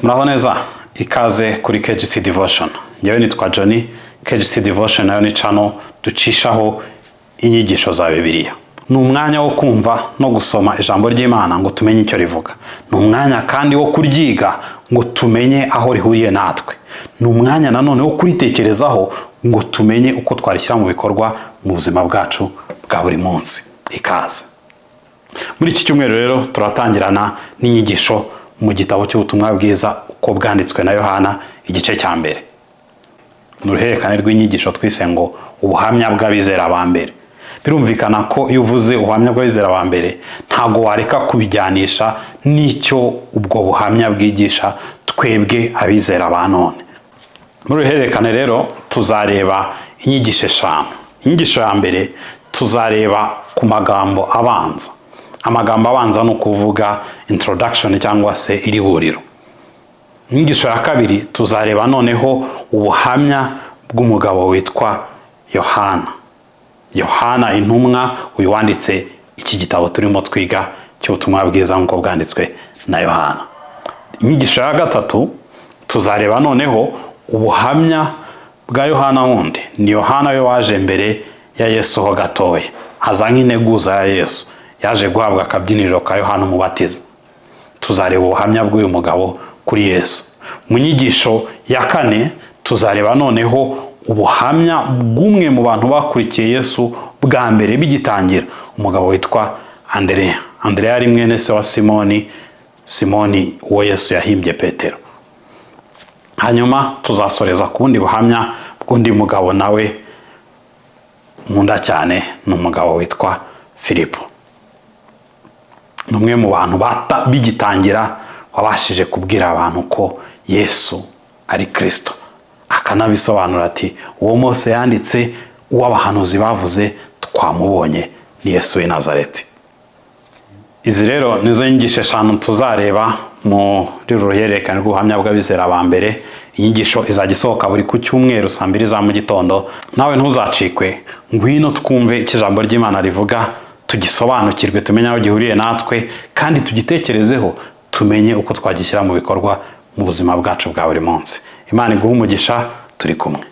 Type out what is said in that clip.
Muraho neza, ikaze kuri KGC Devotion. Njyewe nitwa Johnny. KGC Devotion nayo ni channel ducishaho inyigisho za Bibiliya. Ni umwanya wo kumva no gusoma ijambo ry'Imana ngo tumenye icyo rivuga. Ni umwanya kandi wo kuryiga ngo tumenye aho rihuriye natwe. Ni umwanya nanone wo kuritekerezaho ngo tumenye uko twarishyira mu bikorwa mu buzima bwacu bwa buri munsi. Ikaze. Muri iki cyumweru rero turatangirana n'inyigisho mu gitabo cy'Ubutumwa Bwiza uko bwanditswe na Yohana, igice cya mbere. Ni uruhererekane rw'inyigisho twise ngo "Ubuhamya bw'abizera ba mbere". Birumvikana ko iyo uvuze ubuhamya bw'abizera ba mbere, ntabwo wareka kubijyanisha n'icyo ubwo buhamya bwigisha twebwe abizera ba none. Muri uruhererekane rero tuzareba inyigisho eshanu. Inyigisho ya mbere, tuzareba ku magambo abanza. Amagambo abanza ni ukuvuga introduction cyangwa se iriburiro. Inyigisho ya kabiri, tuzareba noneho ubuhamya bw'umugabo witwa Yohana, Yohana intumwa, uyu wanditse iki gitabo turimo twiga cy'Ubutumwa Bwiza nk'uko bwanditswe na Yohana. Inyigisho ya gatatu, tuzareba noneho ubuhamya bwa Yohana wundi. Ni Yohana we waje mbere ya Yesu ho gatoya, aza nk'integuza ya Yesu, yaje guhabwa akabyiniriro ka Yohana Umubatiza. Tuzareba ubuhamya bw'uyu mugabo kuri Yesu. Mu nyigisho ya kane, tuzareba noneho ubuhamya bw'umwe mu bantu bakurikiye Yesu bwa mbere bigitangira, umugabo witwa Andereya. Andereya yari mwene se wa Simoni, Simoni uwo Yesu yahimbye Petero. Hanyuma tuzasoreza ku bundi buhamya bw'undi mugabo nawe nkunda cyane, ni umugabo witwa Filipo. Ni umwe mu bantu bigitangira wabashije kubwira abantu ko Yesu ari Kirisito, akanabisobanura ati: "Uwo Mose yanditse, uwo abahanuzi bavuze, twamubonye, ni Yesu w'i Nazareti." Izi rero nizo nyigisho eshanu tuzareba muri uru ruhererekane rw'ubuhamya bw'abizera ba mbere. Inyigisho izajya isohoka buri ku cyumweru saa 2 za mu gitondo. Nawe ntuzacikwe. Ngwino twumve icyo ijambo ry'Imana rivuga, tugisobanukirwe, tumenye aho gihuriye natwe, kandi tugitekerezeho, tumenye uko twagishyira mu bikorwa mu buzima bwacu bwa buri munsi. Imana iguhe umugisha. Turi kumwe.